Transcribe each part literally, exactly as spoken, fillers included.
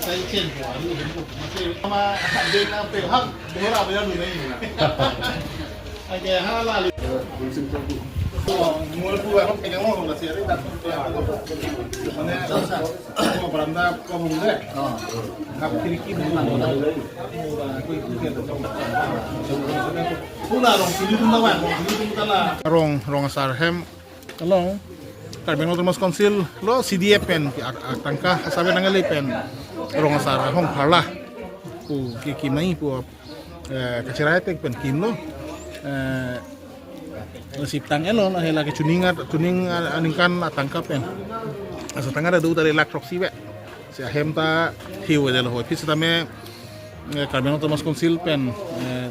Saya chen ko, alu hin ko. Masih sama dia na pe hak, dia lah dia dulu ni. Oke, hala li. Mul pu ako pegang mo, masih ada tak? Mana? Ko beranda ko bung de. Hap khirki bung. Pura rong sini tum tawa, rong sini tum tala. Rong, rong asar hem along Karbi Anglong Autonomous Council lo C D F pen, a, a, tangka asar pen nangle pen rong asar ahong pharla pu kekim nangji pu, eh, kachirai tek pen kimlo. Eh, sip tang elo, lahei la kechuning at, chuning a, aningkan atangka pen. Asa tangka ta do tari lakh throksi ve. Si ahem ta thiu ve lo hoi. Phi sitame, eh, Karbi Anglong Autonomous Council pen, eh,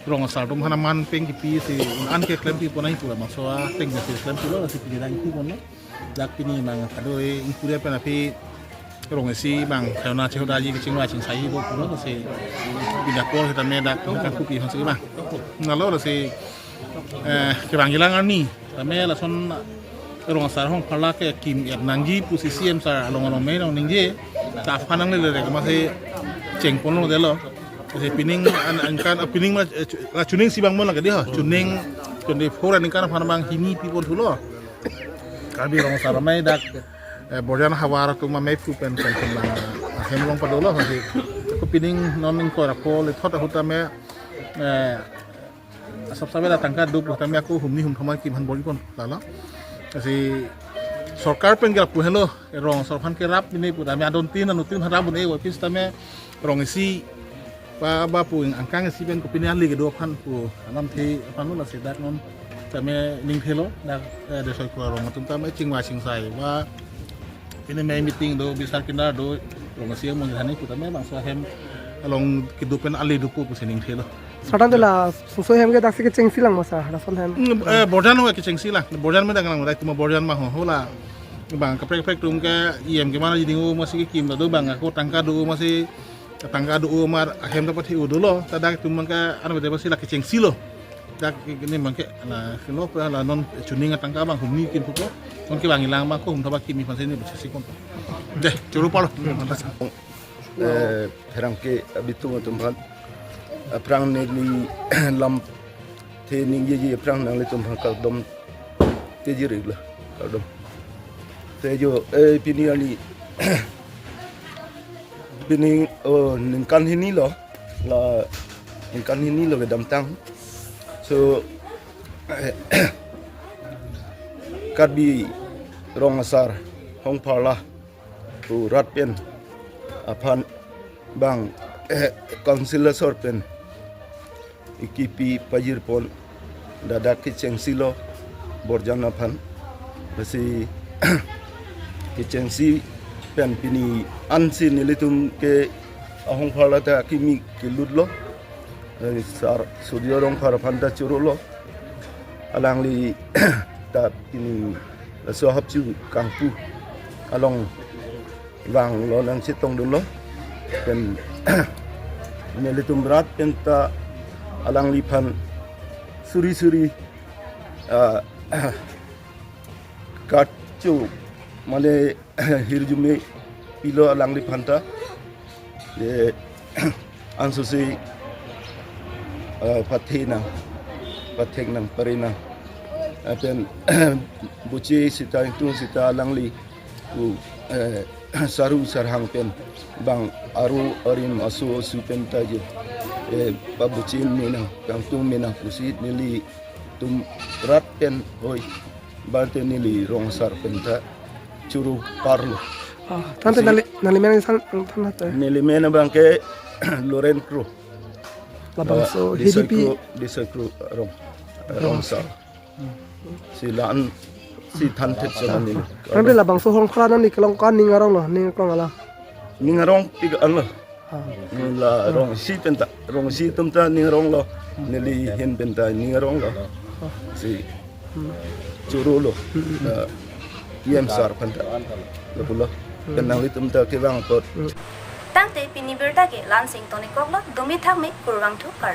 rong asar atum aphan aman pen kipi si un-an ke klempi pon nangji pu labangso ateng si klempi lo, si pini dang ku pon lo. Dak pini mang kado e ingkuri pen aphi rong isi mang khayona chehodaji kechingvai chingsai do pulo si pini apor sitame dak kan kupi aphan si mang. Nalo si, eh, kevang kelang arni tame lason rong asar ahong pharla kekim et nangji pusi C M sir along along me nong ningje ta aphan nangle le ke masi cheng pon lo delo. Si pining an, aningkan, ah, pining ma, eh, chu-, la chuning si bang mo lagi di ho. Chuning twenty-four aningkan aphan bang hini pi pon thulo. Karbi rong asar amei dak, eh, Borjan havar atum amei phu pen pen pen bang, ah, hem along padolo si. Ko pining non ingkoi ra pho le thot ahut tame, eh, asap sabe la tangka duk tame ako humni humthom akim aphan bor-i pon lalo. Si sorkar pen ke lapu helo, rong asar aphan kerap ini pu tame adon tin anu tin harap un e office tame rong isi pa ba pu angkang isi pen kopine ali kedo aphan pu alam the aphan lo lasi dak non tame ning thelo dak, eh, desoi kura rong atum tame chingvai chingsai ba pine me meeting do bisar kinar do Rong asi amonit hani putame bangso ahem along kedo pen ale dopo pusi ningthelo. Sir, tangte la sungso hem ke daksi kechengsi lang ma sir, lason hem? Hmm, eh, borjan ho kechengsi lang. Borjan me dang lang, dak tuma borjan ma ho, hola. Bang kaprek kaprek atum ke E M ke mana jiding o masi kekim ta do, bang ako tangka do masi, tangka do mar ahem ta pathe u dolo. Ta dak tuma ke ano bete masi la kechengsi lo. Dak ini bang ke la kelo pe la non chuning atangka bang humni kin pupo. Non ke bang ilang bang ko hum thaba kimi phansi ni besi kon. Deh, choro palo. Eh, pherangke abitung atum aphan. Aphrang neli lamthe ningjeji aphrang nanglitum aphan kardom teji rik lo. Kardom. Te jo, eh, pini arni, pini, oh, ningkan hini lo. La ningkan hini lo kedamtang. So, Karbi Rong Asar Hongpharla pu rat pen aphan bang, eh, council asor pen ikipi pajir pon, ladak kechengsi lo borjan aphan. Lasi kechengsi pen pini ansi nelitum ke ahongpharla ta kimi kelut lo. Eh, Sar Surjo Rongphar aphan ta choro lo. Alangli ta pini laso hapchu kangpu along vanglo nangchetong dunlo. Pen nelitum rat pen ta alangliphan suri suri, ah, karcho mane hirjume pilo alangliphan ta. Je ansose, eh, pathe nang, pathek nang, pare nang. Eh, pen buche sita ingtung sita alangli ku, eh, saru sarhang pen bang aru arim aso asu pen ta je, eh, pabuche me nang, kangtung me nang pusi nelitum rat pen hoi bante neli Rong Asar pen ta choro parlo. Ah, tangte si nangli, nangli men san than hate? Neli men abang ke Loren Kro. Labangso, eh, Hidipi. Disoi Kro, Disoi Kro Rong, eh, Rong Asar. Si la-an si than thet sama neli. Tangte labangso Hongpharla nangli kelong ko-an ning arong lo, ning arong alam? Ning arong pik an lo. Ah. La Rong Isi pen ta, Rong Isi atum ta ning arong lo, neli ahin pen ta ning arong lo. Ah. Si choro lo. Hmm, hmm, hmm. Eh, E M sir aphan ta. Lapulo. Hmm. Pen nanglitum ta kevang apot. Hmm. Tangte pini birta ke la-ansi ingtonik kok lo, dome thakme, kurvangthu, kardom.